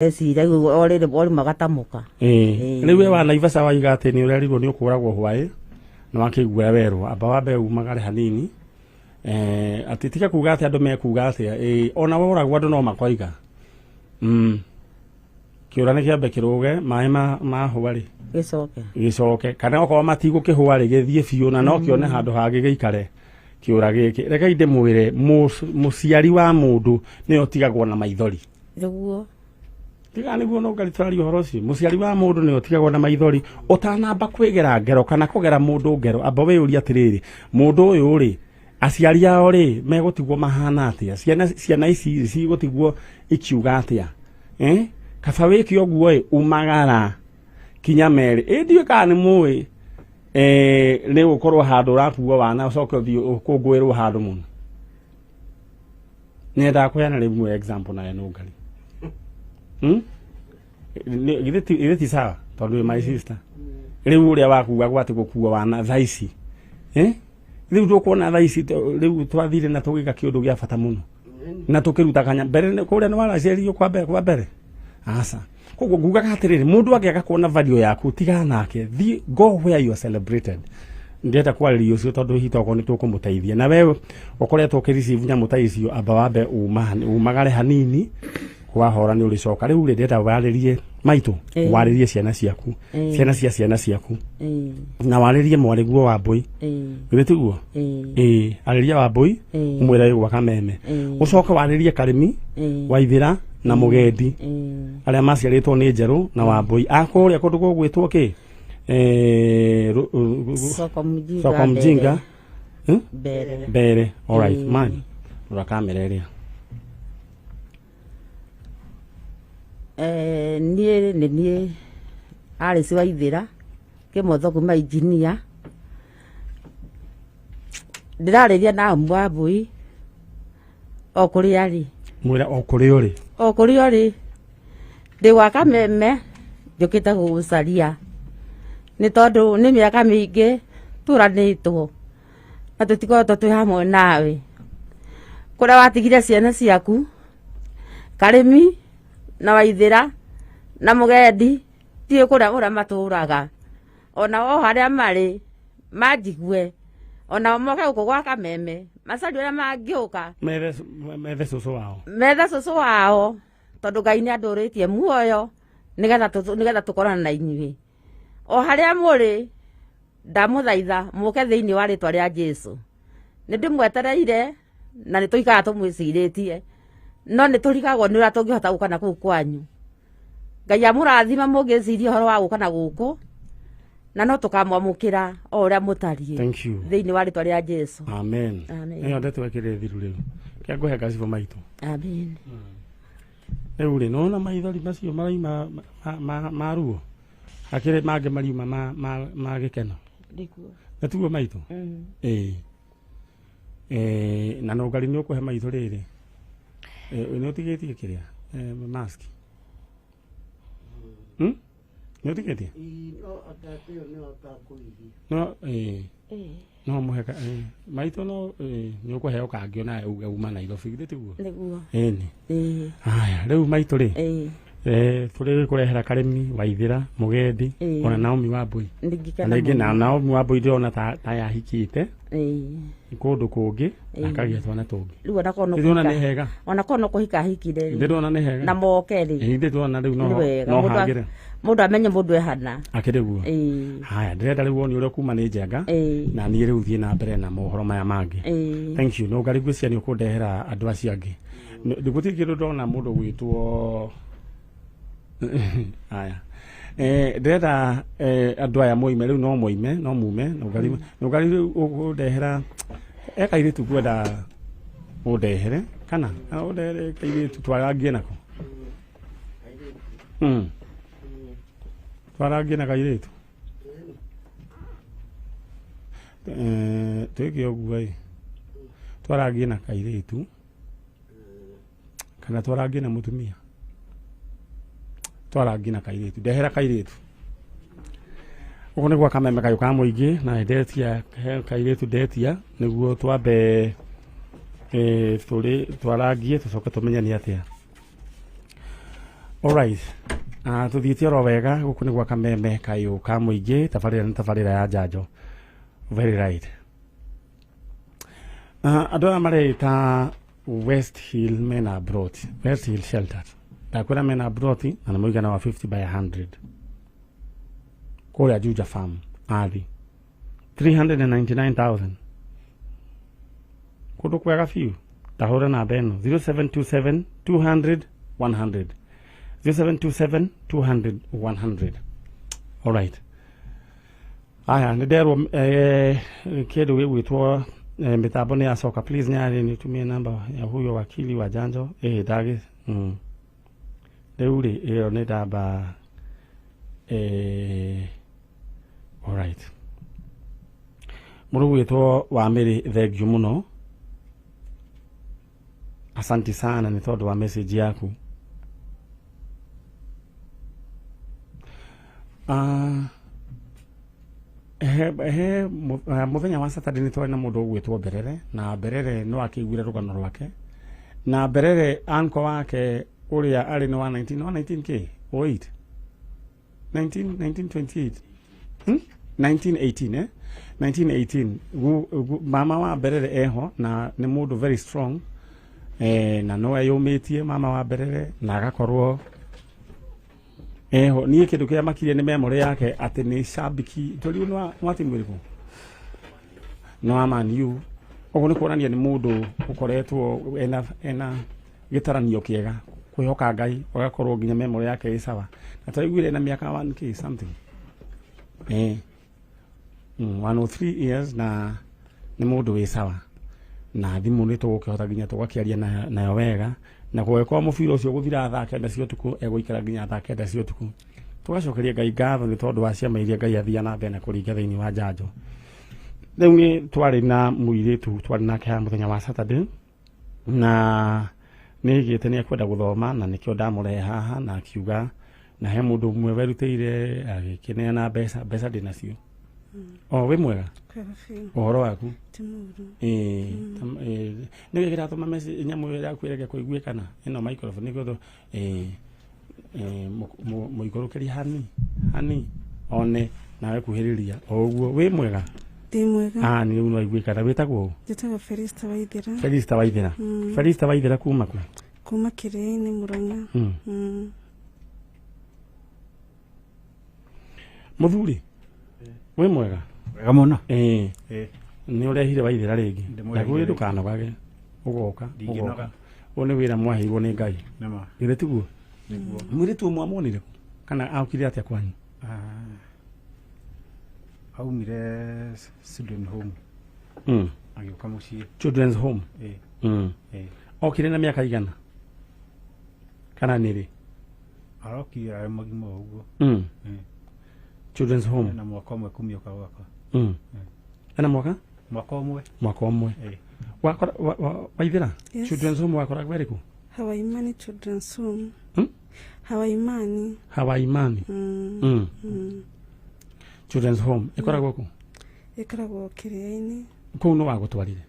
Eciria o rĩrĩ o rĩmwe agatamũka. Ĩĩ. Rĩu we wa Naivasha waiga atĩ nĩ ũrerirwo nĩ ũkũragwo hwaĩ na wakĩigua werwo amba wambe umagare hanini, atĩ tiga kuga atĩ andũ mekuga atĩa. Ĩĩ, ona woragwo andũ no makoiga. Kĩũra nĩ kĩambe kĩrũge maĩ mahũa rĩ gĩcoke gĩcoke, kana okorwo matigũkĩhũa rĩ gĩthiĩ biũ na no kĩone handũ hangĩ gĩikare kĩũra gĩkĩ. Rekei ndĩmwĩre, mũciari wa mũndũ nĩwe ũtigagwo na maithori. Nĩguo. Tiga nĩguo no ngari tũraria ũhoro ũcio. Mũciari wa mũndũ nĩwe ũtigagwo na maithori. Ũtanamba kwĩgera ngero kana kũgera mũndũ ngero, amba wĩyũrie atĩrĩrĩ, mũndũ ũyũ rĩ, aciari ao rĩ megũtigwo mahana atĩa? Ciana ici cigũtigwo ikiuga atĩa? Kaba wĩke ũguo ĩ, umagara kinya merĩ. Ĩ ndiũĩ kana nĩ mũĩ, nĩ gũkorwo handũ ũrakuo wana ũcoke ũthiĩ ũkũngũĩrwo handũ mũno. Nyendaga kũheana rĩmwe example nayo nĩ ngari. Githĩ ti sawa? Tondũ wĩ my sister. Rĩu ũrĩa wakuagwo atĩ gũkua wana thaa ici. Rĩu tũkuona thaa ici, rĩu twathire na tũgĩka kĩũndũ gĩa bata mũno. Na tũkĩruta kanya mbere kũrĩa nĩ waracerio kwa mbere, kwa mbere. Aca. Koguo ngugaga atĩrĩrĩ, mũndũ angĩaga kuona value yaku, tigana nake. Thiĩ, go where you are celebrated. Ndĩrenda kwarĩria ũcio tondũ hihi tokorwo nĩ tũkũmũteithia. Na we ũkoretwo ũkĩreceive nyamũ ta icio, amba wambe umagare hanini, wahora nĩ ũrĩcoka. Rĩu rĩ, ndĩrenda warĩrie maitũ, warĩrie ciana ciaku, ciana cia ciana ciaku. Na warĩrie mwarĩguo wa mbũi. Githĩ tiguo? Arĩria wa mbũi, ũmwĩre wĩ gwa Kameme. Ũcoke warĩrie Karĩmi, Waithĩra na Mũgendi, arĩa maciarĩtwo nĩ Njerũ na Wambũi. A kũrĩa kũndũ gũgwĩtwo kĩ? Soko Mjinga. Soko Mjinga. Mbere. Mbere. All right, man. Rora kamera ĩrĩa. Niĩ nĩ niĩ Alice Waithĩra, kĩmotho kuma engineer. Ndĩrarĩria na amu wa mbũi o kũrĩa arĩ. Mwĩre o kũrĩa ũrĩ. O kũrĩa ũrĩ. Ndĩ gwa Kameme njũkĩte gũgũcaria nĩ tondũ nĩ mĩaka mĩingĩ tũranĩtwo na tũtikoretwo twĩ hamwe nawe. Kũrĩa watigire ciana ciaku Karĩmi na Waithĩra na Mũgendi, ndiũĩ kũrĩa ũrĩa matũraga, ona o harĩa marĩ manjigue, ona moke gũkũ gwa Kameme macarie ũrĩa mangĩũka, methe cũcũ wao, methe cũcũ wao, tondũ Ngai nĩ andũrĩtie muoyo nĩgetha tũkorane na inyuĩ o harĩa mũrĩ. Ndamũthaitha mũke thĩinĩ wa rĩtwa rĩa Jesũ. Nĩ ndĩmwetereire na nĩ tũikaraga tũmwĩcirĩtie, no nĩ tũrigagwo nĩ ũrĩa tũngĩhota gũka na kũu kwanyu. Ngai amũrathime mũngĩciria ũhoro wa gũka na gũkũ, na no tũkamwamũkĩra o ũrĩa mũtariĩ. Thank you. Thĩinĩ wa rĩtwa rĩa Jesũ. Amen. Amen. Ĩyo ndeto ĩkĩrĩ thiru rĩu. Kĩa ngũhe gacibũ maitũ. Amen. Rĩu rĩ, nĩwona maithori macio maraima ma ruo? Akĩrĩ mangĩ mariuma ma gĩkeno. Nĩguo. Na tiguo maitũ? Ĩĩ. Na no ngari nĩ ũkũhe maitũ rĩrĩ. Nĩ ũtigĩtie kĩrĩa? Mask. Nĩ ũtigĩtie? No, No mũhe maitũ no, nĩ ũkũheo kangĩ ona uge uma Nairobi, githĩ tiguo? Nĩguo. Ĩni. Haya, rĩu maitũ rĩ. Tũrĩ kũrehera Karĩmi, Waithĩra, Mũgendi, ona Naomi wa Mbũi. Nĩngĩkena Na rĩngĩ na mũno. Naomi wa Mbũi ndĩrona ta yahikĩte. Kũndũ kũngĩ, na akagĩa twana tũngĩ. Rĩu ona korwo no Ndĩrona nĩ kũhika. hega. Ona korwo no kũhika ahikire rĩ. Ndĩrona nĩ hega. Na moke rĩ. Ndĩrona rĩu Nĩ wega. no hagĩre. Mũndũ amenye mũndũ ehana. Akĩrĩ guo. Haya, ndĩrenda rĩu woni ũrĩa kuma nĩ njenga. Na niĩ rĩu thiĩ na mbere na mohoro maya mangĩ. Thank you. No ngari ngwĩciria nĩ ũkũndehera andũ acio angĩ. Gũtirĩ kĩndũ ndona mũndũ gwĩtwo. Haya. Ndĩrenda andũ aya moime rĩu, no moime, no mume, no ngari, no ngari rĩu ũkũndehera kairĩtu ngwenda ũndehere kana ũndehere kairĩtu twarangie nako. Twarangie na kairĩtu. Twĩke ũguo ĩ, twarangie na kairĩtu kana twarangie na mũtumia? Twarangie na kairĩtu. Ndehera kairĩtu. Gũkũ nĩ gwa Kameme kayũ ka mũingĩ, na ndetia he kairĩtu ndetia nĩguo twambe, tũrĩ twarangie tũcoke tũmenye nĩ atĩa. Alright. Tuthiĩte oro wega gũkũ nĩ gwa Kameme kayũ ka mũingĩ, tabarĩra nĩ tabarĩra ya njanjo. Very right. Andũ aya mareĩta West Hill mena broti, West Hill Shelters. Ndakwĩra mena broti na nĩ mũigana wa 50 by 100 kũrĩa Juja Farm athi 399,000 kũndũ kwega biũ. Tahũra namba ĩno 0727 200 100, 0727 200 100. Alright. Aya nĩ nderwo kĩndũ gĩgwĩtwo mĩtambo nĩ yacoka. Please nyarĩ nitumie namba ya huyo wakili wa Janjo. Ndagĩ rĩu rĩ ĩyo nĩ namba. Alright. Mũndũ gwĩtwo wa Mĩrĩ, thank you mũno, asanti sana nĩ tondũ wa message yaku. He mũthenya wa Saturday nĩ twarĩ na mũndũ ũgwĩtwo Berere, na Berere no akĩiguire rũgano rwake, na Berere anko wake ũrĩa arĩ nĩ wa 19 wa 19 k 08 19 1928, 1918, 1918. Mama wa Berere eho na nĩ mũndũ very strong, na no eyũmĩtie mama wa Berere na agakorwo eho. Niĩ kĩndũ kĩrĩa makirie nĩ memory yake atĩ nĩ shabiki tũriũ nĩ wa timu ĩrĩkũ? Nĩ wa Man U. Ũguo nĩ kuonania nĩ mũndũ ũkoretwo ena gĩtaranio kĩega, kwĩhoka Ngai, ũgakorwo nginya memory yake ĩ sawa, na twaiguire na mĩaka 1k something, 103 years, na nĩ mũndũ wĩ sawa, na thimũ nĩ tũgũkĩhota nginya tũgakĩaria nayo wega, na kũgĩkorwo mũbira ũcio gũthira thaa 9 cia ũtukũ, egũikara nginya thaa 9 cia ũtukũ. Tũgacokeria Ngai ngatho nĩ tondũ wa ciama iria Ngai athia na mbere na kũringa thĩinĩ wa Njanjo. Rĩu nĩ twarĩ na mũirĩtu twarĩ nake haha mũthenya wa Saturday, na nĩ aigĩte nĩ ekwenda gũthoma, na nĩkĩo ndamũrehe haha, na akiuga na he mũndũ ũmwe werutĩire agĩkĩneana mbeca. Mbeca ndĩ nacio. O wĩ mwega? Kwega biũ. Ũhoro waku? Ti mũru. Nĩ kĩratũma message nyamũ ĩyo yaku ĩrege kũiguĩkana, ĩno microphone nĩguo mũikũrũkĩrie hani hani one nawe kuhĩrĩria o ũguo. Wĩ mwega? Ndĩ mwega. Ah, nĩ rĩu no aiguĩkana. Wĩtagwo ũ? Njĩtagwo Felista Waithera. Felista Waithera. Felista Waithera kuma kũ? Kuma Kĩrĩainĩ, Mũrang'a. Mũthuri, wĩ mwega? Wega mũno. Nĩ ũrehire Waithera rĩngĩ. Ndĩmũrehire Ndakwĩrĩ rĩngĩ. ndũkanogage, ũgoka. Ndingĩnoga. Ũgoka, ũyũ nĩ wĩra mwaheirwo nĩ Ngai. Nĩma. Githĩ tiguo? Nĩguo. Mũirĩtu ũmwe amuonire kana aukire atĩa kwanyu? Aumire children home agĩũka mũciĩ. Children's home? Ĩ. Ĩ. Okire na mĩaka igana kana nĩ rĩ? Arokire arĩ mũgima o ũguo. Children's home. Na mwaka ũmwe kumĩũka gwakwa. Ena mwaka? Mwaka ũmwe. Mwaka ũmwe. Ĩ. Wakora Waithera? Yes. Children's home wakoragwo ĩrĩkũ? Hawaimani Children's Home. Hawaimani. Hawaimani. Children's home ĩkoragwo kũ? Ĩkoragwo Kĩrĩainĩ. Kũu no wagũtwarire?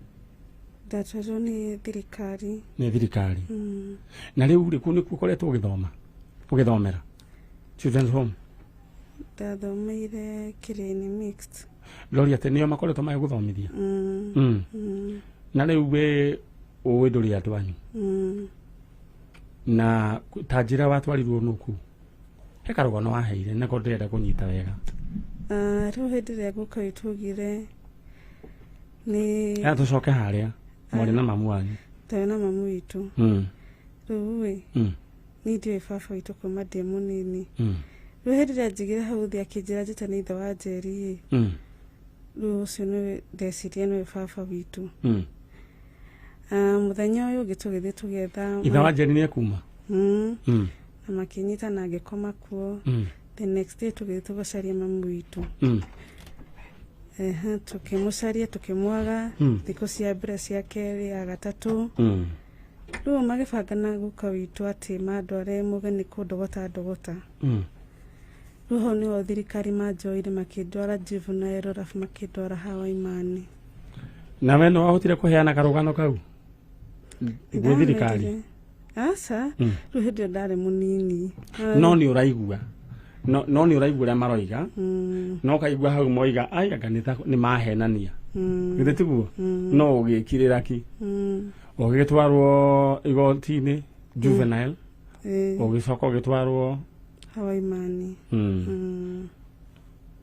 Ndatwarirwo nĩ thirikari. Nĩ thirikari. Na rĩu rĩ, kũu nĩkuo ũkoretwo ũgĩthoma, ũgĩthomera children's home? Ndathomeire Kĩrĩainĩ Mixed. Ndori atĩ nĩo makoretwo magĩgũthomithia? Mm. Na rĩu wĩ ũĩ ndũrĩ andũ anyu? Na ta njĩra watwarirwo nũ kũu? He karũgano waheire nako ndĩrenda kũnyita wega. Ah, rĩu hĩndĩ ĩrĩa guka witũ augire nĩ Ya tũcoke harĩa mwarĩ na mamu wanyu. Twarĩ na mamu witũ. Rĩu ĩ, niĩ ndiũĩ baba witũ kuma ndĩ mũnini. Rĩu hĩndĩ ĩrĩa njigire hau thĩ akĩnjĩra njĩtane ithe wa Njeri ĩ, rĩu ũcio nĩwe ndeciria nĩwe baba witũ. Ah, mũthenya ũyũ ũngĩ tũgĩthiĩ tũgĩetha Ithe wa Njeri nĩ ekuma? Na makĩnyita na ngĩkoma kuo. The next day tũgĩthiĩ tũgacaria mamu witũ. Ehe, tũkĩmũcaria tũkĩmwaga. Thikũ cia mbere, cia kerĩ, ya gatatũ. Rĩu magĩbanga na guka witũ atĩ mandware mũgeni kũndogota ndogota. Rĩu hau nĩho thirikari manjoire makĩndwara juvenile, arabu makĩndwara Hawaimani. Na we no wahotire kũheana karũgano kau gwĩ thirikari? Aca rĩu hĩndĩ ĩyo ndarĩ mũnini. No nĩ ũraigua. No nĩ ũraigua ũrĩa maroiga. No ũkaigua hau moiga ai anga nĩ mahenania. Githĩ tiguo? No ũgĩkirĩra ki. Ũgĩtwarwo igoti-inĩ juvenile. Ũgĩcoka ũgĩtwarwo Hawaimani.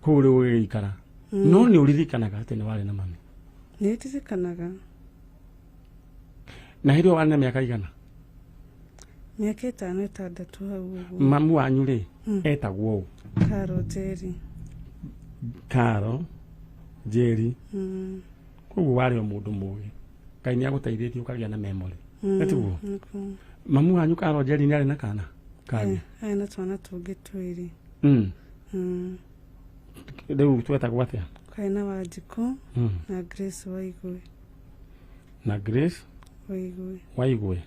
Kũu rĩu ũgĩgĩikara. No nĩ ũririkanaga atĩ nĩ warĩ na mami? Nĩ ndirikanaga. Na hĩndĩ ĩyo warĩ na mĩaka igana? Mĩaka 5 6 hau ũguo. Mamu wanyu rĩ etagwo ũ? Karo Njeri. Karo Njeri. Koguo warĩ o mũndũ mũgĩ. Ngai nĩ agũteithĩtie ũkagĩa na memory. Nĩ tiguo? Mamu wanyu Karo Njeri nĩ arĩ na kana? Kangĩ? Arĩ na twana tũngĩ twĩrĩ. Rĩu twetagwo atĩa? Karĩ na Wanjikũ na Grace Waigwe. Na Grace Waigwe. Waigwe.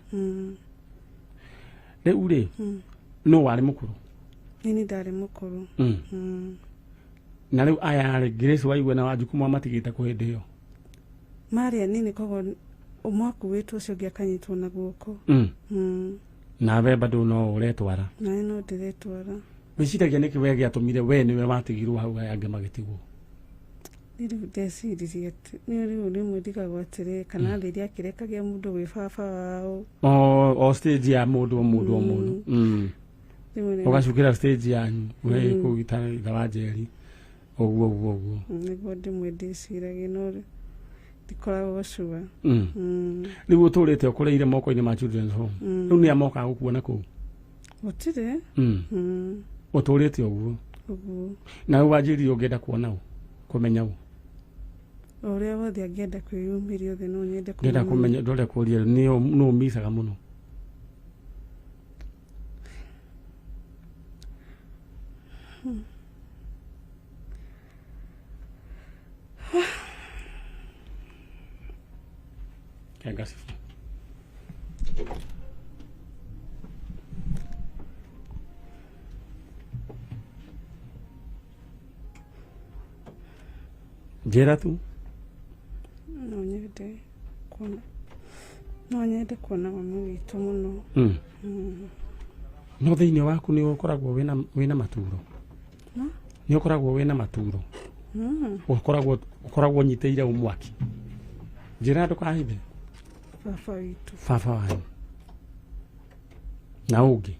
Rĩu rĩ no warĩ mũkũrũ? Nĩ ndarĩ mũkũrũ. Na rĩu aya rĩ Grace Waigwe na Wanjikũ mwamatigĩte kũ hĩndĩ ĩyo? Marĩ anini koguo ũmwe akuĩtwo ũcio ũngĩ akanyitwo na guoko. Nawe bado no ũretwara? Nawe no ndĩretwara. Wĩciragia nĩkĩ we gĩatũmire we nĩwe watigirwo hau aya angĩ magĩtigwo? Nĩ rĩu ndeciririe atĩ nĩ rĩu rĩmwe ndigagwo atĩrĩ kana thĩ iria akĩrekagia mũndũ gwĩ baba wao. O stage ya mũndũ o mũndũ o mũndũ. Ũgacukĩra stage yanyu we kũu itha wa Njeri ũguo ũguo ũguo. Nĩguo ndĩmwe ndĩciragia no ndikoragwo sure. Rĩu ũtũrĩte ũkũrĩire moko-inĩ ma Children's Home. Rĩu nĩ amokaga gũkuona kũu? Gũtirĩ. Ũtũrĩte ũguo? Ũguo. Na rĩu wanjĩrire ũngĩenda kuona ũ? Kũmenya ũ? Ũrĩa wothe angĩenda kwĩyumĩria othe no nyende kũmenya. Ndĩrenda kũmenya, ndĩrenda kũria nĩ ũmicaga mũno? Kenga sifu. Njĩra tu. No nyende kuona. No nyende kuona mami witũ mũno. No thĩinĩ waku nĩ ũkoragwo wĩna maturo? Nĩ ũkoragwo wĩna maturo? Ũkoragwo ũnyitĩire mwaki. Njĩra ndũkahithe. Baba witũ. Baba wanyu. Na ũngĩ?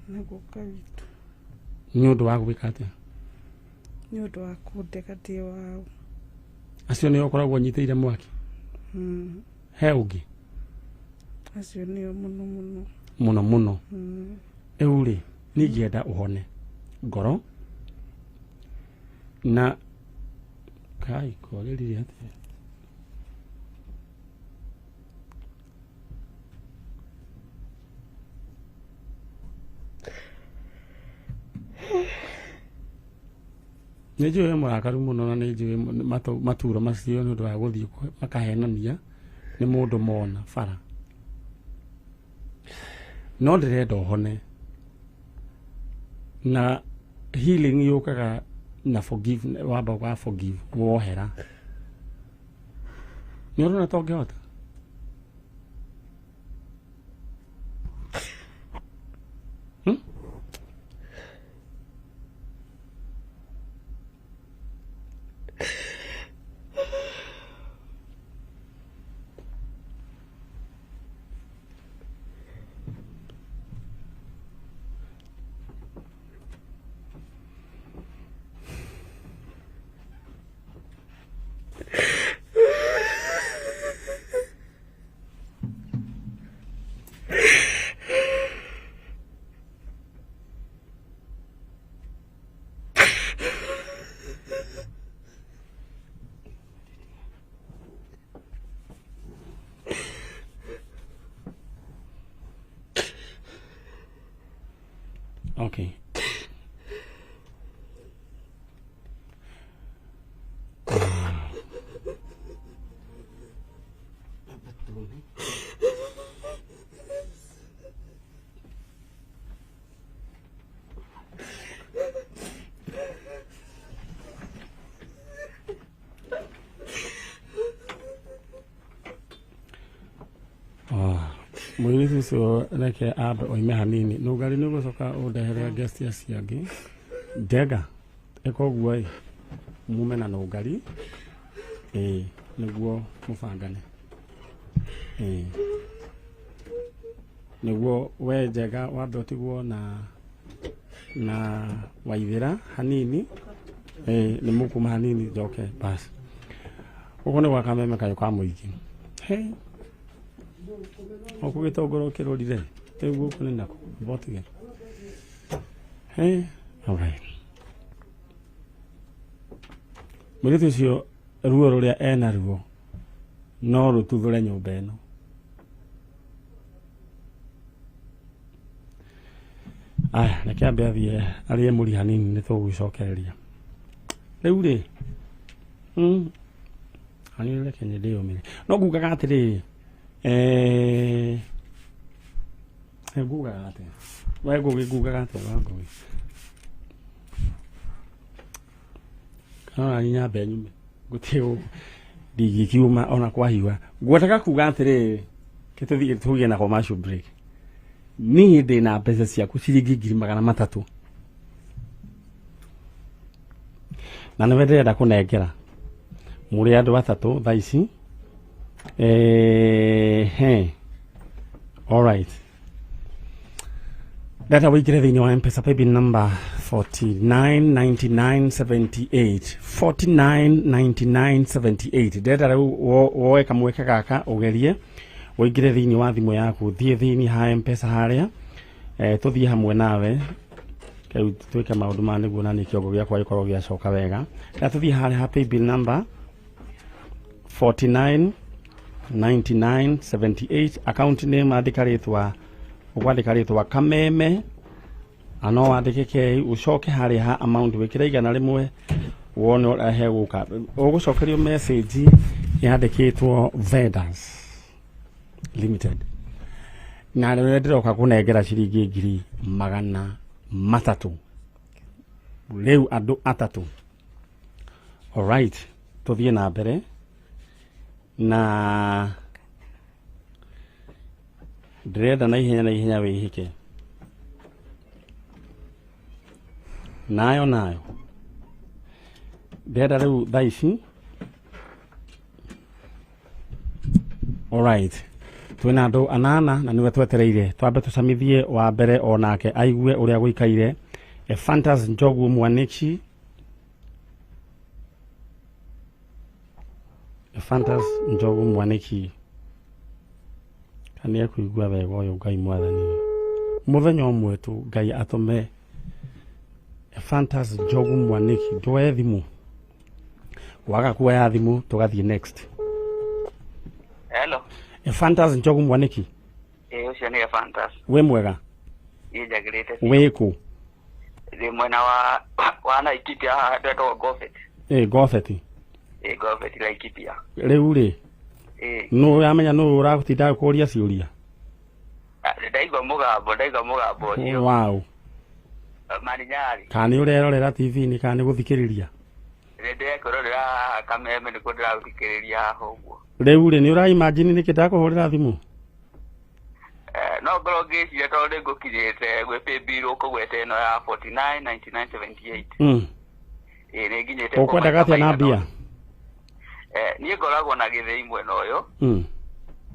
Na guka witũ. Nĩ ũndũ wa gwĩka atĩa? Nĩ ũndũ wa kũndega ndĩ wao. Acio nĩo ũkoragwo ũnyitĩire mwaki? He ũngĩ? Acio nĩo mũno mũno. Mũno mũno. Rĩu rĩ, niĩ ingĩenda ũhone ngoro na kai korĩrire atĩa? Nĩ njũĩ mũrakaru mũno na nĩ njũĩ maturo macio nĩ ũndũ wa gũthiĩ makahenania nĩ mũndũ mona bara. No ndĩrenda ũhone. Na healing yũkaga na forgive, wamba wa forgive, wohera. Nĩ ũrona ta ũngĩhota? Okay. Mũirĩtu ũcio reke ambe oime hanini. Nũngari nĩ ũgũcoka ũndehere guest acio angĩ. Njenga ĩka ũguo ĩ mume na nũngari ĩ nĩguo mũbangane ĩ nĩguo we Njenga wambe ũtigwo na Waithĩra hanini ĩ nĩ mũkuma hanini njoke basi. Gũkũ nĩ gwa Kameme kayũ ka mũingĩ. He gũkũ gĩtũngũrũ kĩrũrire rĩu gũkũ nĩ nakũ botige. He alright. Mũirĩtu ũcio ruo rũrĩa ena ruo no rũtuthũre nyũmba ĩno. Aya, reke ambe athiĩ arĩe mũri hanini nĩ tũgũgĩcokereria. Rĩu rĩ, hanini reke ndĩyũmĩre. No ngugaga atĩrĩrĩ, ngugaga atĩa? We Ngũgĩ ngugaga atĩa wa Ngũgĩ? Kana ona nyambe nyume gũtirĩ ndingĩkiuma ona kwahiũha. Ngwendaga kuga atĩrĩrĩ, ke tũthiĩ tũgĩe na commercial break. Niĩ ndĩna mbeca ciaku ciringi 300,000 na nĩwe ndĩrenda kũnengera mũrĩ andũ atatũ thaa ici. He alright, ndenda wĩingĩre thĩinĩ wa Mpesa paybill number 499978 499978. Ndĩrenda rĩu woe kamweke gaka ũgerie ũingĩre thĩinĩ wa thimũ yaku, thiĩ thĩinĩ ha Mpesa harĩa, tũthiĩ hamwe nawe rĩu twĩke maũndũ maya nĩguo nani kĩongo gĩakwa gĩkorwo gĩacoka wega. Na tũthiĩ harĩa ha paybill number 499978, account name andĩka rĩtwa, ũkwandĩka rĩtwa Kameme ano wandĩke K, ũcoke harĩa ha amount wĩkĩre 100 wone ũrĩa hegũka. Ũgũcokerio message yandĩkĩtwo Vendors Limited na rĩrĩa ndĩroka kũnengera ciringi 300,000 rĩu andũ atatũ. Alright, tũthiĩ na mbere na ndĩrenda na ihenya na ihenya wĩhĩke nayo nayo ndĩrenda rĩu thaa ici. Alright, twĩna andũ anana na nĩwe twetereire twambe tũcamithie wa mbere onake aigue ũrĩa gũikaire. Ephantus Njogu Mwaniki, Ephantus Njogu Mwaniki, kana nĩekũigua wega ũyũ. Ngai mwathani, mũthenya ũmwe tu Ngai atũme Ephantus Njogu Mwaniki ndoe thimũ, waga kuoya thimũ tũgathiĩ next. Hello. Ephantus Njogu Mwaniki. Ĩ, ũcio nĩ Ephantus. Wĩ mwega? Niĩ njagĩrĩte. Wĩ kũ? Ndĩ mwena wa Laikipia haha ndetagwo Gofet. Ĩ Gobeti? Ĩ, Gofet Laikipia. Rĩu rĩ, Ĩ. nũ yamenya nũ ũragũtinda kũria ciũria? Ah, ndaigua mũgambo ũcio. Wow. Marinyari. Kana nĩ ũrerorera TV-inĩ kana nĩ gũthikĩrĩria? Ndĩrekwĩrorera haha Kameme nĩkuo ndĩrathikĩrĩria haha ũguo. Rĩu rĩ, nĩ ũra imagine nĩkĩ ndakũhũrĩra thimũ? Eh, no ngorwo ngĩciria tondũ nĩ ngũkinyĩte gwĩ paybill ũkũgwete ĩno ya 499978. Ĩ, nĩ nginyĩte. Ũkwendaga atĩa na mbia? Eh, niĩ ngoragwo na gĩthĩi mwena ũyũ.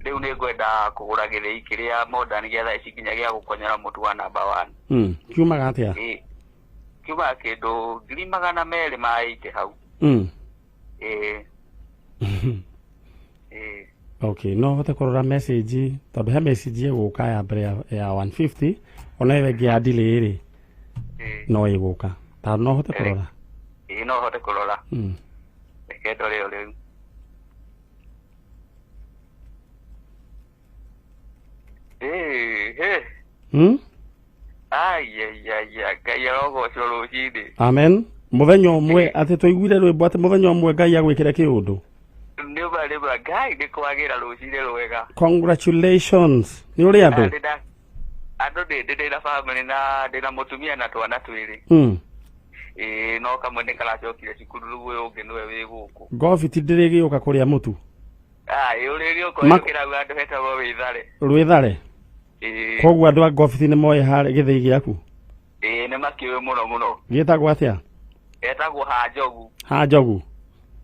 Rĩu nĩ ngwenda kũgũra gĩthĩi kĩrĩa modern gĩa thaa ici nginya gĩa gũkonyora mũtu wa number one. Kiumaga atĩa? Ĩ, kiumaga kĩndũ 280,000 hau. Ĩ ĩ. Okay, no hote kũrora message tondũ he message ĩgũka ya mbere ya 150 ona ĩyo ĩngĩ ya delay rĩ, no ĩgũka ta no hote kũrora. Ĩ, no hote kũrora. Reke ndore o rĩu. Ĩ he. Ai ai ai ai, Ngai arogocwo rũcinĩ. Amen. Mũthenya ũmwe atĩ tũiguire rwĩmbo atĩ mũthenya ũmwe Ngai agwĩkĩre kĩũndũ. Nĩma nĩma, Ngai nĩ kwagĩra rũcinĩ rwega. Congratulations. Nĩ ũrĩ andũ? Ah, andũ ndĩ na family na ndĩ na mũtumia na twana twĩrĩ. Ĩĩ, no kamwe nĩ karacokire cukuru, rĩu ũyũ ũngĩ nĩwe wĩ gũkũ. Ngobiti ndĩrĩgĩũka kũrĩa mũtu. Ah, ĩ, ũrĩgĩũka ũkĩra handũ hetagwo Wĩthare. Rwĩthare. Ĩĩ. Koguo andũ a Ngobiti nĩ moĩ harĩa gĩthĩi gĩaku? Ĩĩ, nĩ makĩũĩ mũno mũno. Gĩtagwo atĩa? Etagwo Hanjogu. Hanjogu.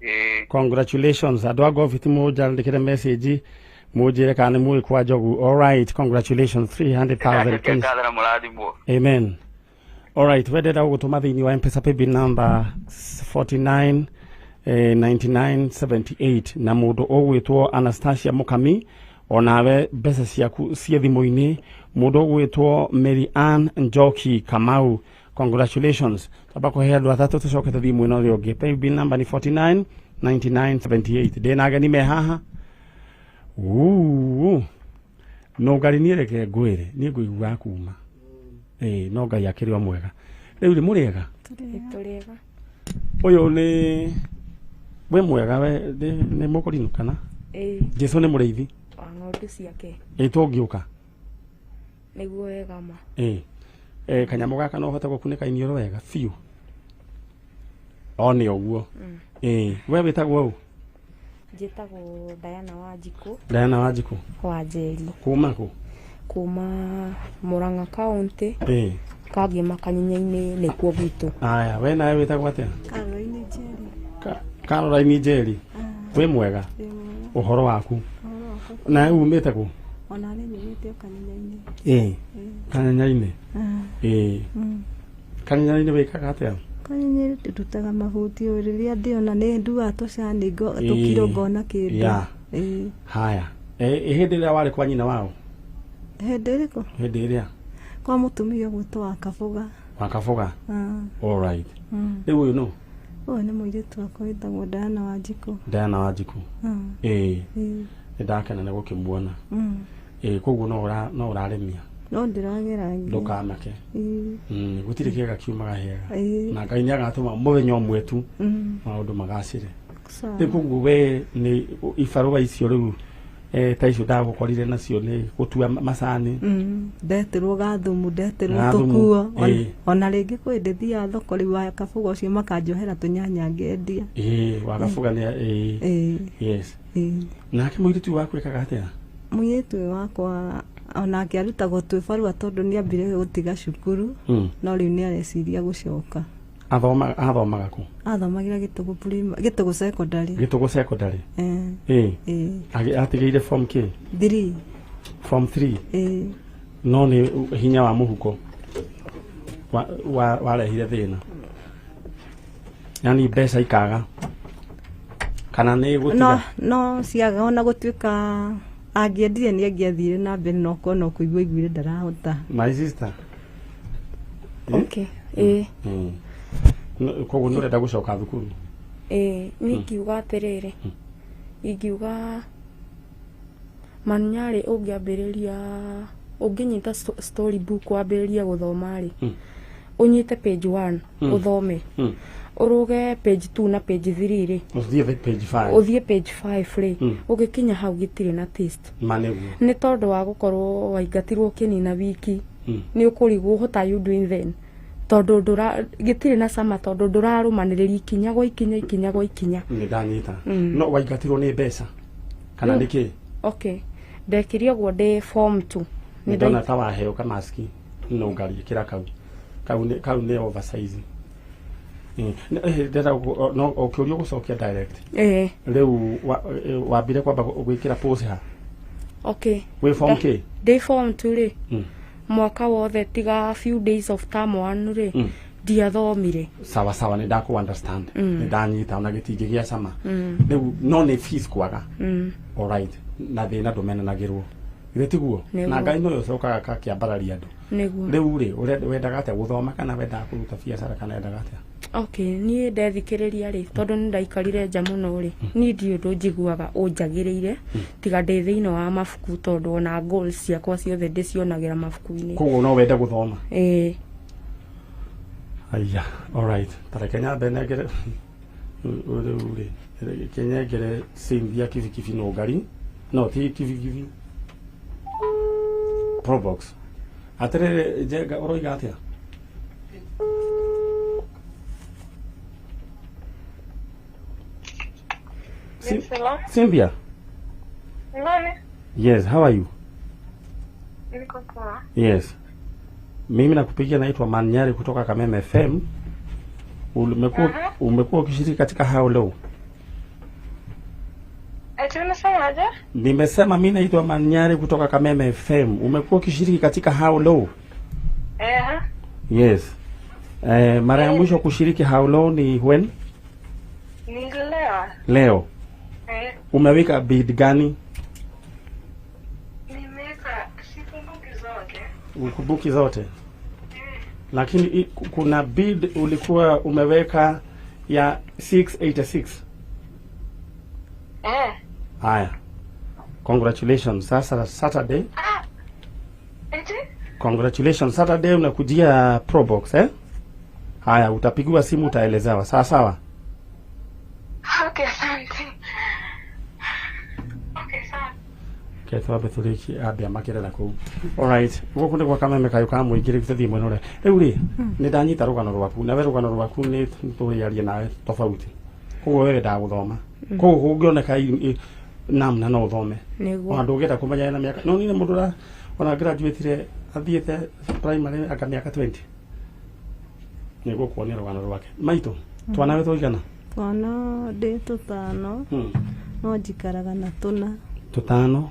Ĩĩ. Congratulations andũ a Ngobiti, mũnjandĩkĩre message mũnjĩre kana nĩ mũĩ kwa Njogu. All right, congratulations, 300,000 Ndatĩkia ngatho na mũrathimwo. Amen. All right, wendenda gũgũtũma thĩinĩ wa M-Pesa paybill number 49 9978 na mũndũ ũgwĩtwo Anastasia Mukami, onawe mbeca ciaku ciĩ thimũ-inĩ. Mũndũ ũgwĩtwo Mary Ann Njoki Kamau, congratulations. Twamba kũhe andũ atatũ tũcoke tũthiĩ mwena ũrĩa ũngĩ. Paybill number nĩ 49 9978. Ndĩna ageni me haha. Uu. No ngari niĩ reke ngwĩre, niĩ ngũiguaga kuma. Ĩĩ, no Ngai akĩrĩ o mwega. Rĩu rĩ, mũrĩega? Tũrĩega. Ũyũ nĩ wĩ mwega we nĩ mũkũrinũ kana? Ĩĩ. Jesu nĩ mũrĩithi. Wa ng'ondu ciake. Ĩĩ, tũngĩũka. Nĩguo wega ma. Ĩĩ. Kanyamũ gaka no ũhote gũkunĩka iniũrũ wega biũ. O nĩ ũguo. Ĩĩ, we wĩtagwo ũ? Njĩtagwo Diana Wanjikũ. Diana Wanjikũ. Wanjeri. Kuma kũ? Kuma Murang'a County. Ĩĩ. Kangema Kanyinyainĩ nĩkuo gwitũ. Aya, we nawe wĩtagwo atĩa? Caroline Njeri. Caroline Njeri. Wĩ mwega? Wĩ mwega. Ũhoro waku? Ũhoro wakwa. Nawe umĩte kũ? Ona nĩ nyumĩte o Kanyinyainĩ. Ĩĩ. Kanyinyainĩ? Ĩĩ. Kanyinyainĩ wĩkaga atĩa? Kanyinyainĩ ndutaga mahuti o rĩrĩa ndĩona nĩ nduaga tũcani tũkiro ngona kĩndũ. Yeah. Ĩĩ. Haya. Hĩndĩ ĩrĩa warĩ kwa nyina wao? Hĩndĩ ĩrĩkũ? Hĩndĩ ĩrĩa? Kwa mũtumia ũgwĩtwo wa Kabuga. Wa Kabuga? All right. Rĩu ũyũ nũ? Ũyũ nĩ mũirĩtu wakwa wĩtagwo Diana Wanjikũ. Diana Wanjikũ. Ĩĩ. Nĩ ndakena nĩ gũkĩmuona. Ĩĩ, koguo no ũrarĩmia. No ndĩrageragia. Ndũkamake. Gũtirĩ kĩega kiumaga hega. Ĩĩ. Na Ngai nĩ agatũma mũthenya ũmwe tu maũndũ magacĩre. Rĩu koguo we nĩ ibarũa icio rĩu ta icio ndagũkorire nacio nĩ gũtua macani. Ndetirwo gathumu, ndetirwo Gathumu, tũkuo. ĩĩ. Ona rĩngĩ kwĩ hĩndĩ thiaga thoko rĩu wa Kabuga ũcio makanjohera tũnyanya ngendia. Ĩĩ, wa Kabuga nĩ ĩĩ. Ĩĩ. Yes. Ĩĩ. Nake mũirĩtu waku ekaga atĩa? Mũirĩtu ũyũ wakwa onake arutagwo twĩbarũa tondũ nĩ ambire gũtiga cukuru. No rĩu nĩ areciria gũcoka. Athomaga kũ? Athomagĩra Gĩtũgũ primary, Gĩtũgũ secondary. Gĩtũgũ secondary. Ĩĩ. Ĩĩ. Atigĩire form K? 3. Form 3? Ĩĩ. No nĩ hinya wa mũhuko warehire thĩna. Yani mbeca ikaga. Kana nĩ gũtiga? No ciaga ona gũtuĩka angĩendire nĩ angĩathire na mbere no korwo no kũigua aiguire ndarahota. My sister. Okay. Ĩĩ. Koguo nĩ ũrenda gũcoka thukuru? Ĩĩ, niĩ ingiuga atĩrĩrĩ, ingiuga Manyarĩ ũngĩambĩrĩria, ũngĩnyita story book wambĩrĩrie gũthoma rĩ, ũnyite page 1 ũthome, ũrũge page 2 na page 3 rĩ, ũthiĩ page 5, ũthiĩ page 5 rĩ, ũgĩkinya hau gĩtirĩ na taste. Ma nĩguo. Nĩ tondũ wa gũkorwo waingatirwo ũkĩnina wiki, nĩ ũkũrigwo what are you doing then? Tondũ gĩtirĩ na cama tondũ ndũrarũmanĩrĩria ikinya gwa ikinya, ikinya gwa ikinya. Nĩ ndanyita. No waingatirwo nĩ mbeca kana nĩ kĩ? Okay. Ndekire ũguo ndĩ form 2. Nĩ ndona ta waheo kamaski no ngari ĩkĩra kau. Kau nĩ oversize. Ndĩrenda no ũkĩũrio gũcokia direct. Ĩĩ. Rĩu wambire kwamba gwĩkĩra pose ha? Okay. Wĩ form K? Ndĩ form 2 rĩ. Mwaka wothe tiga few days of term 1 rĩ. Ndiathomire. Sawa sawa, nĩ ndakũ understand. Nĩ ndanyita ona gĩtingĩ gĩa cama. Rĩu no nĩ fees kwaga. All right. Na thĩna ndũmenanagĩrwo. Githĩ tiguo? Nĩguo. Na Ngai nowe ũcokaga akakĩambararia andũ. Nĩguo. Rĩu rĩ, wendaga atĩa gũthoma kana wendaga kũruta biacara kana wendaga atĩa? Okay, niĩ ndethikĩrĩria rĩ, tondũ nĩ ndaikarire nja mũno rĩ, niĩ ndiũĩ ũndũ njiguaga ũnjagĩrĩire, tiga ndĩ thĩinĩ wa mabuku tondũ ona goals ciakwa ciothe ndĩcionagĩra mabuku-inĩ. Koguo no wende gũthoma? Ĩĩ. Aya, all right. Ta reke nyambe nengere rĩu rĩ, reke nengere Cynthia kibikibi no ngari. No ti kibikibi. Probox. Atĩrĩrĩ Njenga, ũroiga atĩa? Yes, hello. Cynthia? Nani? Yes, how are you? Niko poa. Yes. Mimi nakupigia naitwa Manyari kutoka Kameme FM. Umekuwa ukishiriki katika hao leo. Eti unasemaje? Nimesema mimi naitwa Manyari kutoka Kameme FM. Umekuwa ukishiriki katika hao leo. Yes. Mara ya mwisho kushiriki how low ni when? Ni leo. Leo. Umeweka bid gani? Nimeweka sikumbuki zote. Ukumbuki zote? Lakini kuna bid ulikuwa umeweka ya 686. Haya. Congratulations. Sasa Saturday. Eti? Congratulations. Saturday unakujia Probox, eh? Haya, utapigiwa simu utaelezewa. Sawa sawa. Okay, asante. Okay, sawa. Okay, twabe turiki abia makirera kuu. All right. Guku ni gwa Kameme kayo ka muingire gũthiĩ mwena ũrĩa. Rĩu rĩ, nĩ ndanyita rũgano rwaku, nawe rũgano rwaku nĩ tũrĩarie nawe tofauti. Koguo wewe ndagũthoma. Koguo kũngĩoneka namna no ũthome. Ona ndũngĩenda kũmenya na mĩaka. No nĩ mũndũ ona graduate athiĩte primary aka mĩaka 20. Nĩguo kuonia rũgano rwake. Maitũ, twana we tũigana? Twana ndĩ tũtano. No njikaraga na tũna. Tũtano?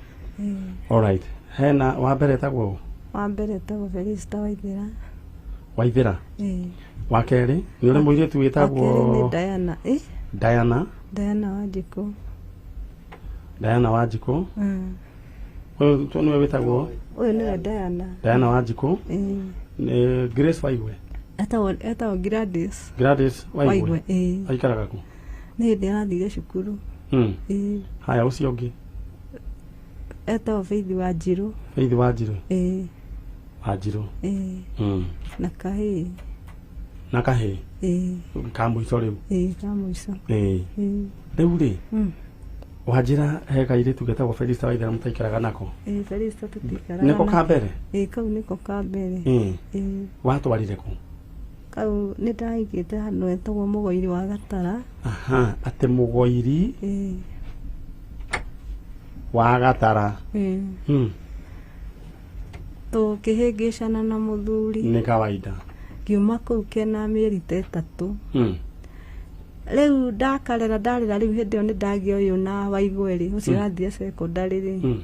All right. Hena wa mbere etagwo? Wa mbere etagwo Felista Waithera. Waithera? Wa kerĩ nĩ ũrĩ mũirĩtu wĩtagwo? Wa kerĩ nĩ Diana. Diana. Diana Wanjikũ. Diana Wanjikũ. Ũyũ nĩwe wĩtagwo? Ũyũ nĩwe Diana. Diana Wanjikũ. Nĩ Grace Waigwe. Etagwo Gladys. Gladys Waigwe. Aikaraga kũ? Nĩ hĩndĩ arathire cukuru. Haya, ũcio ũngĩ? Etagwo Faith Wanjirũ. Faith Wanjirũ. Wanjirũ. Na kahĩĩ. Na kahĩĩ? Ka mũico rĩu? Ka mũico. Rĩu rĩ, Wanjĩra he kairĩtu getagwo Felista Waithera mũtaikaraga nako? Felista tũtiikaraga. Nĩko ka mbere? Kau nĩko ka mbere. Watwarire kũ? Kau nĩ ndaigĩte handũ etagwo Mũgoiri wa Gatara. Aha, atĩ Mũgoiri wa Gatara. Tũkĩhĩngĩcana na mũthuri. Nĩ kawaida. Ngiuma kũu kena mĩeri ta ĩtatũ. Rĩu ndakarera ndarera rĩu hĩndĩ ĩyo nĩ ndagĩa ũyũ na Waigwe rĩ, ũcio ũrathire secondary rĩ.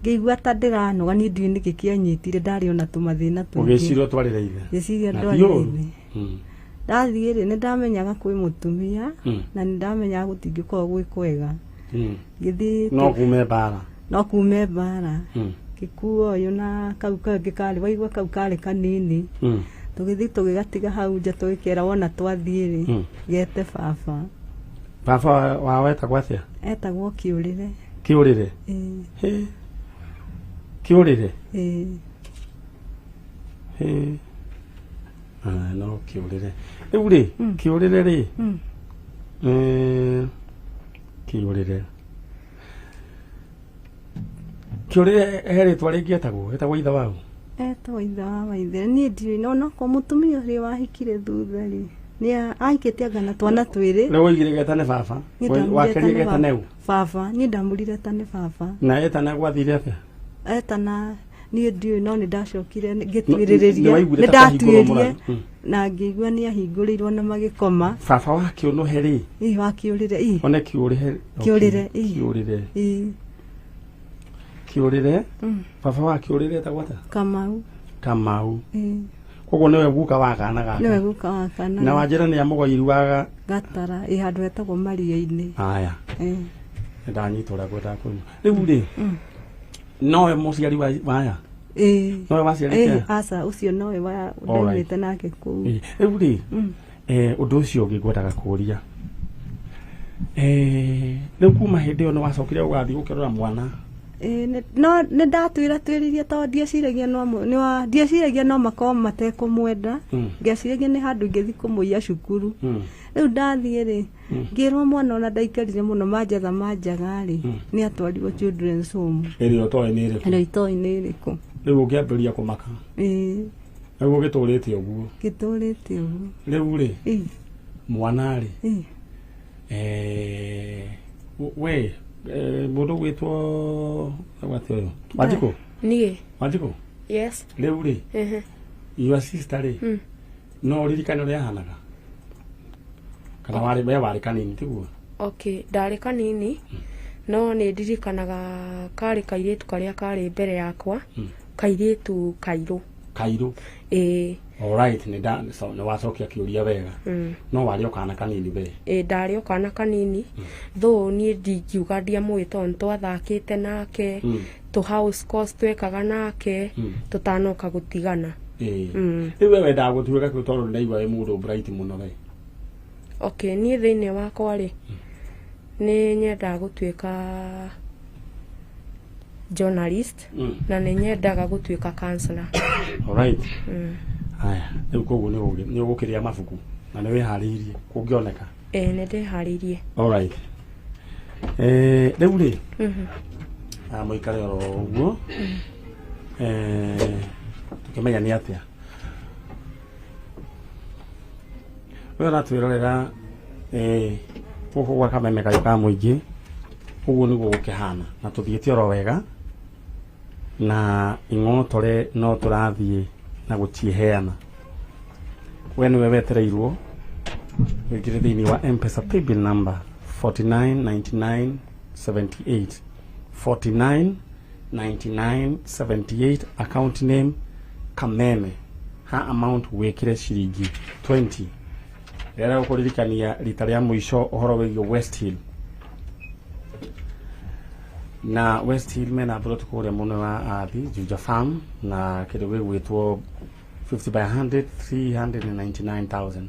Ngĩigua ta ndĩranoga niĩ ndiũĩ nĩkĩ kĩanyitire, ndarĩ ona tũmathĩna tũingĩ. Ũgĩciria ũtwarĩre ithe? Ngĩciria ndwarĩre ithe. Ndathiĩ rĩ, nĩ ndamenyaga kwĩ mũtumia na nĩ ndamenyaga gũtingĩkorwo gwĩ kwega. Ngĩthiĩ no kume mbara. No kume mbara. Ngĩkua ũyũ na kau kangĩ karĩ, Waigua kau karĩ kanini. Tũgĩthiĩ tũgĩgatiga hau nja tũgĩkera wona twathiĩ rĩ, gete baba. Baba wawe etagwo atĩa? Etagwo Kĩũrĩre. Kĩũrĩre? Kĩũrĩre? No Kĩũrĩre. Rĩu rĩ, Kĩũrĩre rĩ, Kĩũrĩre. Kĩũrĩre he rĩtwa rĩngĩ etagwo? Etagwo ithe waũ? Etagwo ithe wa Waithera. Niĩ ndiũĩ, no onokorwo mũtumia ũrĩa wahikire thutha rĩ, nĩ ahikĩte anga na twana twĩrĩ. Rĩu oigire getane baba. Wa kerĩ getane ũ? Baba. Niĩ ndamũrire etane baba. Na etana gwathire atĩa? Etana niĩ ndiũĩ, no nĩ ndacokire ngĩtuĩrĩrĩria. Nĩ ndatuĩrie na ngĩigua nĩ ahingũrĩirwo na magĩkoma. Baba wa Kĩũnũhe rĩ? Wa Kĩũrĩre. One Kĩũrĩre. Kĩũrĩre. Kĩũrĩre. Kĩũrĩre. Baba wa Kĩũrĩre etagwo atĩa? Kamau. Kamau. Koguo nĩwe guka wa kana gaka. Nĩwe guka wa kana. Na Wanjĩra nĩ Mũgoiri wa Gatara, ĩ handũ hetagwo Maria-inĩ. Haya. Nĩ ndanyita ũrĩa ngwendaga kũigua. Rĩu rĩ, nowe mũciari wa aya? Nowe waciarĩte? Aca, ũcio nowe wa ndaumĩte nake kũu. Rĩu rĩ, ũndũ ũcio ũngĩ ngwendaga kũũria. Rĩu kuma hĩndĩ ĩyo nĩ wacokire ũgathiĩ ũkĩrora mwana? No nĩ ndatwĩra twĩrĩrie tondũ ndieciragia no ndieciragia no makorwo matekũmwenda. Ngeciragia nĩ handũ ingĩthiĩ kũmũiya cukuru. Rĩu ndathiĩ rĩ, ngĩrwo mwana ona ndaikarire mũno manjetha manjaga rĩ, nĩ atwarirwo children's home. Ĩrĩa ũtoĩ nĩ ĩrĩkũ? Ĩrĩa itoĩ nĩ ĩrĩkũ. Rĩu ũkĩambĩrĩria kũmaka? Rĩu ũgĩtũrĩte ũguo? Ngĩtũrĩte ũguo. Rĩu rĩ, mwana rĩ, we mũndũ gwĩtwo atĩa ũyũ? Wanjikũ? Niĩ. Wanjikũ? Yes. Rĩu rĩ, Ehe. your sister rĩ, no ũririkane ũrĩa ahanaga? Kana warĩ we warĩ kanini tiguo? Okay, ndarĩ kanini no nĩ ndirikanaga karĩ kairĩtu karĩa karĩ mbere yakwa, kairĩtu kairũ. Kairũ. Ĩĩ. Alright, nĩ nda so, nĩ wacokia kĩũria wega. No warĩ o kana kanini we. Ĩĩ, ndarĩ o kana kanini, though niĩ ndingiuga ndiamũĩ tondũ nĩ twathakĩte nake, tũ house course twekaga nake tũtanoka gũtigana. Ĩĩ. Rĩu we wendaga gũtuĩka kĩ tondũ ndaigua wĩ mũndũ bright mũno we? Okay, niĩ thĩinĩ wakwa rĩ, nĩ nyendaga gũtuĩka journalist na nĩ nyendaga gũtuĩka counselor. Alright. Haya, rĩu koguo nĩ ũgũkĩrĩa mabuku na nĩ wĩharĩirie kũngĩoneka. Ĩĩ, nĩ ndĩharĩirie. Alright. Rĩu rĩ, mũikare oro ũguo, tũkĩmenya nĩ atĩa we ũratwĩrorera gũkũ gwa Kameme Kayũ ka Mũingĩ. Ũguo nĩguo gũkĩhana na tũthiĩte oro wega na ing'otore no tũrathiĩ na gũciheana. We nĩwe wetereirwo wĩingĩre thĩinĩ wa M-Pesa paybill number 499978, 499978, account name Kameme, ha amount wĩkĩre ciringi 20. Rĩrĩa gũkũririkania rita rĩa mũico ũhoro wĩgiĩ West Hill, na West Hill mena plot kũrĩa mwena wa Athi Juja Farm na kĩndũ gĩgwĩtwo 50 by 100, 399,000.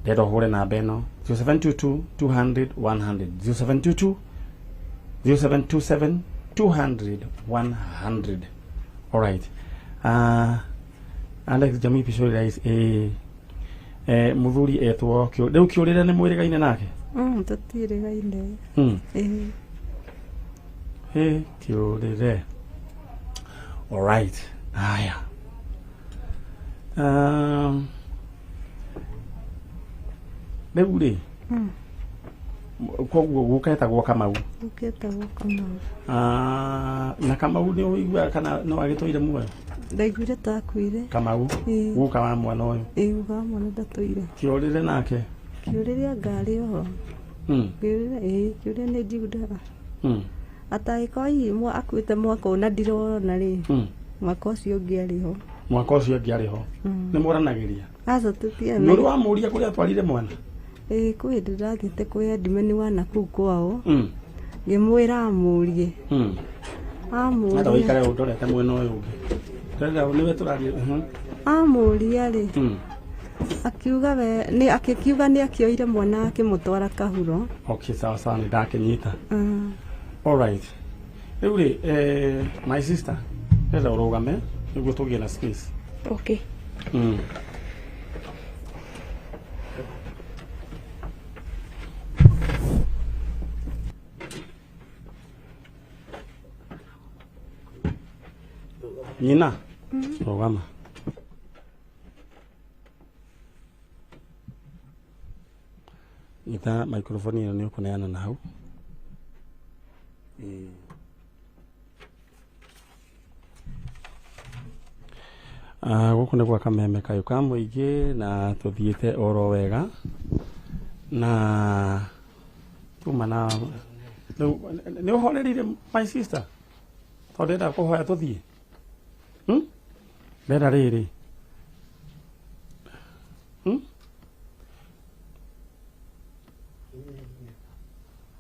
Ndĩrenda ũhũre namba ĩno 0722 200 100, 0722 0727 200 100. Alright. Alex Jamii Pishori Rais, muthuri etwo rĩu kĩũrĩre nĩ mwĩrĩgaine nake? Tũtiĩrĩgaine. Ĩĩ. He kĩũrĩre. Alright. Haya. Rĩu rĩ, koguo gũketagwo Kamau? Gũketagwo Kamau. Na Kamau nĩ ũiguaga kana no agĩtũire muoyo? Ndaiguire ta akuire. Kamau? Ĩĩ. Guka wa mwana ũyũ? Ĩĩ, guka wa mwana ndatũire. Kĩũrĩre nake? Kĩũrĩre anga arĩ oho. Kĩũrĩre, ĩĩ, kĩũrĩre nĩ njiguaga. Atangĩkorwo hihi akuĩte mwaka ũyũ na ndirona rĩ, mwaka ũcio ũngĩ arĩ ho. Mwaka ũcio ũngĩ arĩ ho. Nĩ mũranagĩria? Aca, tũtiaranagĩria. Nĩ ũrĩ wamũria kũrĩa atwarire mwana? Ĩĩ, kwĩ hĩndĩ ndathiĩte kwĩ headman wa nakũu kwao, ngĩmwĩra amũrie. Amũria. Enda ũikare ũndorete mwena ũyũ ũngĩ. Ndĩrenda nĩwe tũraria. Amũria rĩ, akiuga we nĩ akĩkiuga nĩ akĩoire mwana akĩmũtwara kahuro. Okay, sawa sawa, nĩ ndakĩnyita. Alright. Rĩu rĩ, my sister, ndĩrenda ũrũgame nĩguo tũgĩe na space. Okay. Nyina, rũgama. Nyita microphone ĩyo nĩ ũkũneana na hau. Gũkũ nĩ gwa Kameme Kayũ ka Mũingĩ na tũthiĩte oro wega na tuma na rĩu nĩ ũhorereire my sister tondũ ndĩrenda kũhoya tũthiĩ. Ndĩrenda rĩrĩ.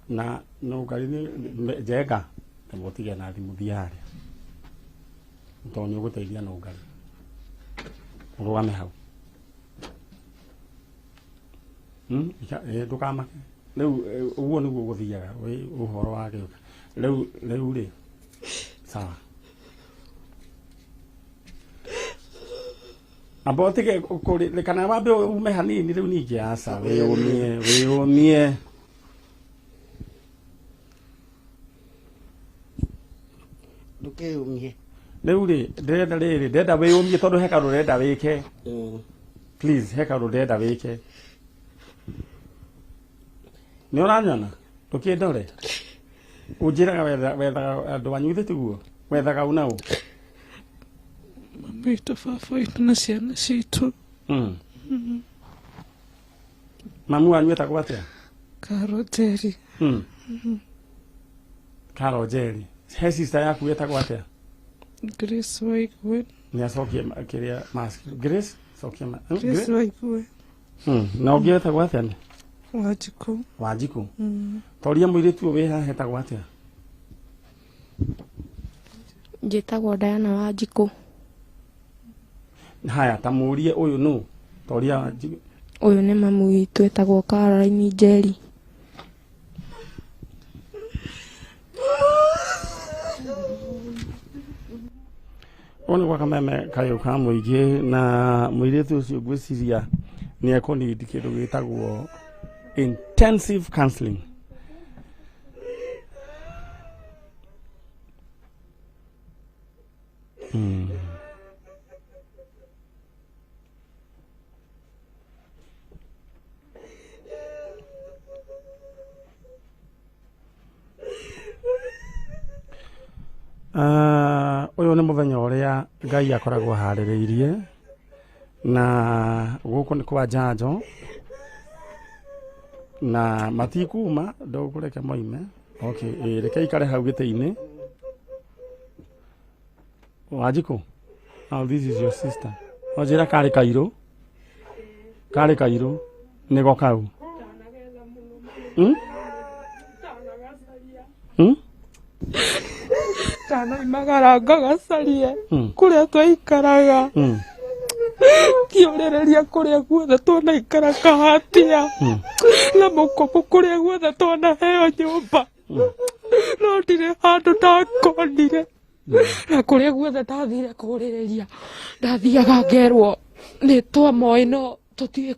Na no ngari nĩ njenga mũtige na thimũ thiĩ harĩa tondũ nĩ ũgũteithia no ngari ũrũgame hau. Ndũkamake rĩu, ũguo nĩguo gũthiaga ũhoro wa gĩũka rĩu rĩu rĩ sawa. Amba ũtige kũrĩ kana wambe ume hanini rĩu ningĩ aca wĩyũmie wĩyũmie. Ndũkeyũmie. Rĩu rĩ ndĩrenda rĩrĩ ndĩrenda wĩyũmie tondũ he kaũndũ ndĩrenda wĩke. Please, he kaũndũ ndĩrenda wĩke. Nĩ ũranyona? Ndũkĩndore. Unjiraga wethaga andu anyu ithe tiguo wethaga u nau Mami witũ, baba witũ na ciana citũ. Mamu wanyu etagwo atia? Karo Njeri. Karo Njeri. He sister yaku etagwo atia? Grace Waigue. Ni acokie kiria mask. Grace cokia ma. Grace Waigue. Na ũngĩ etagwo atia ni? Wanjikũ. Wanjikũ. Toria mũirĩtu ũyũ wĩ haha etagwo atia? Njĩtagwo Diana Wanjikũ. Haya ta mũrie ũyũ nũ? Toria Wanjikũ. Ũyũ nĩ mamu witũ etagwo Caroline Njeri. Ũyũ nĩ gwa kameme kayũ ka mũingĩ na mũirĩtu ũcio ngwĩciria nĩ ekũnindi kĩndũ gĩtagwo intensive counseling. Ũyũ nĩ mũthenya ũrĩa Ngai akoragwo aharĩrĩirie na gũkũ nĩ kwa njanjo na matikuma ndũkũreke moime. Okay, reke ikare hau gĩtĩ-inĩ. Wanjikũ, now this is your sister. Wanjĩra karĩ kairũ, karĩ kairũ nĩgo kau. Ndanaimagara ngagacarie kũrĩa twaikaraga, ngĩũrĩrĩria kũrĩa guothe twanaikara kahatia na mũkũbũ kũrĩa guothe twanaheo nyũmba, no ndirĩ handũ ndakonire. Na kũrĩa guothe ndathire kũũrĩrĩria ndathiaga ngerwo nĩ twamoĩ no tũtiũĩ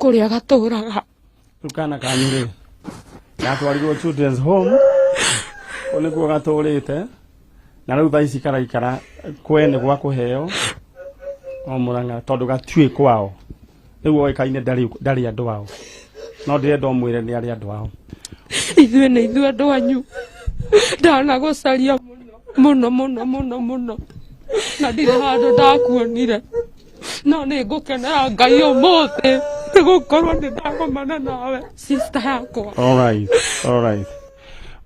kũrĩa gatũraga. Rĩu kana kanyu rĩ gatwarirwo children's home kũu nĩkuo gatũrĩte na rĩu thaa ici karaikara kwene gwa kũheo o Murang'a tondũ gatiũĩ kwao. Rĩu oĩkaine ndarĩ andũ ao, no ndĩrenda ũmwĩre nĩ arĩ andũ ao. Ithuĩ nĩ ithuĩ andũ anyu, ndanagũcaria mũno mũno mũno mũno na ndirĩ handũ ndakuonire, no nĩ ngũkenera Ngai ũmũthĩ nĩ gũkorwo nĩ ndagomana nawe sister yakwa. All right, all right.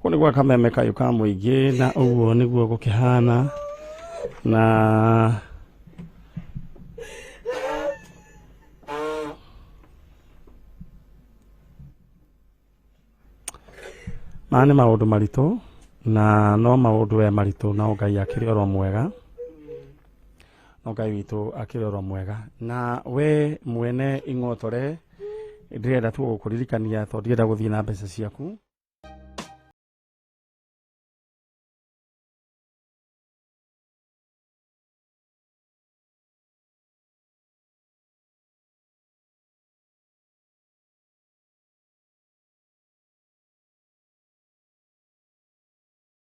Kũu nĩ gwa kameme kayũ ka mũingĩ na ũguo nĩguo gũkĩhana na maya nĩ maũndũ maritũ na no maũndũ we maritũ no Ngai akĩrĩ oro mwega, no Ngai witũ akĩrĩ oro mwega. Na we mwene ing'otore ndĩrenda tu gũkũririkania tondũ ndĩrenda gũthiĩ na mbeca ciaku.